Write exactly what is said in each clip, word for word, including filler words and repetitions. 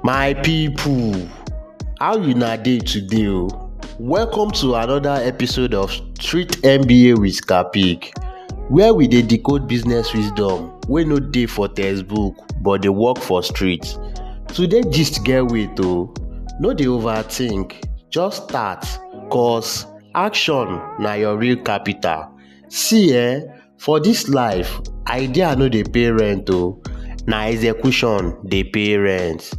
My people, how una dey today o? Welcome to another episode of Street M B A with Kapik, where we dey decode business wisdom wey no dey for textbook but dey work for street. Today gist get weight o, no dey overthink, just start, cause action na your real capital. See eh, for this life, idea no dey pay rent o, na execution dey pay rent.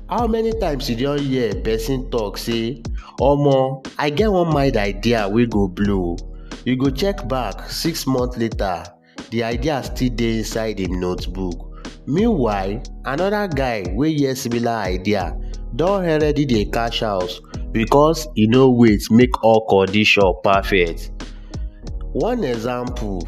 How many times you don hear person talk say, "Omo, I get one mind idea wey go blow"? You go check back six months later, the idea still dey inside im notebook. Meanwhile, another guy wey hear similar idea don already dey cash out because e no wait make all condition perfect. One example,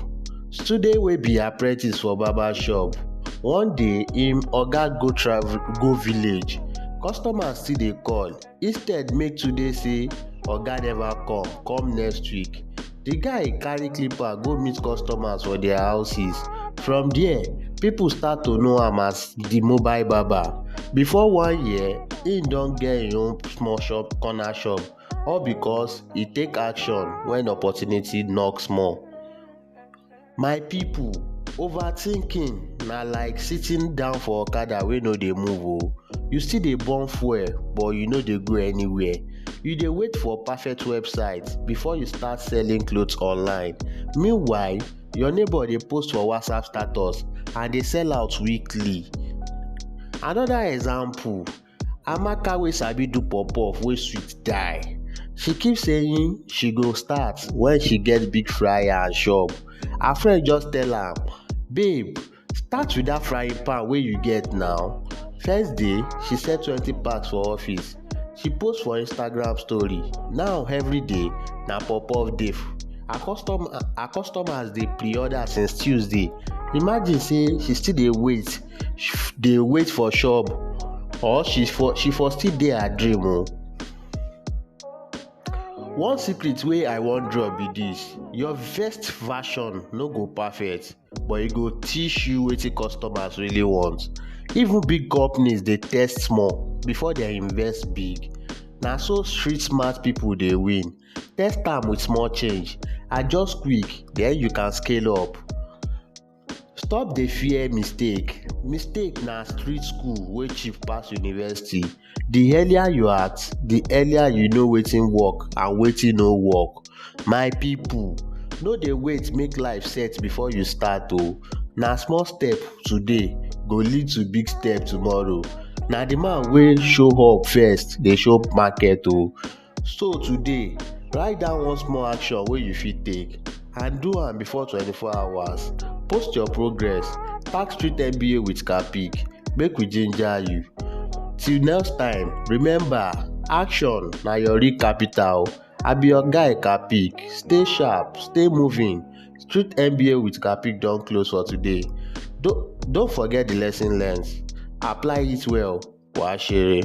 student wey be apprentice for barber shop, one day im oga go travel go village, customers still dey call, instead make today say oga never come, come next week. The guy carry clipper go meet customers for their houses. From there, people start to know am as the mobile barber. Before one year, im don get im own small shop, corner shop, all because e take action when opportunity knock small. My people, overthinking na like sitting down for okada wey no dey move o. You still dey burn fuel, but you no dey go anywhere. You dey wait for perfect website before you start selling clothes online. Meanwhile, your neighbor dey post for WhatsApp status and dey sell out weekly. Another example, Amaka wey sabi do puff puff wey sweet die. She keep saying she go start when she get big fryer and shop. Her friend just tell am, "Babe, start with that frying pan wey you get now." First day, she sell twenty packs for office. She post for Instagram story. Now every day, na puff puff dey. Her custom-, her customers dey pre-order since Tuesday. Imagine say she still dey wait, sh-, dey wait for shop, or she for, she for still dey her dream o. One secret wey I wan drop be this: your best version no go perfect, but e go teach you wetin customers really want. Even big companies dey test small before dem invest big. Na so street smart people dey win. Test am with small change, adjust quick, then you can scale up. Stop dey fear mistake. Mistake na street school wey cheap pass university. The earlier you act, the earlier you know wetin work and wetin no work. My people, no dey wait make life set before you start o. Na small step today go lead to big step tomorrow. Na the man wey show up first dey show market o. So today, write down one small action wey you fit take and do am before twenty-four hours. Post your progress, tag Street M B A with Kapik, make we ginger you. Till next time, remember, action na your real capital. I be your guy Kapik. Stay sharp, stay moving. Street M B A with Kapik don close for today. Don't, don't forget the lesson learned. Apply it well. Wàá ṣeré.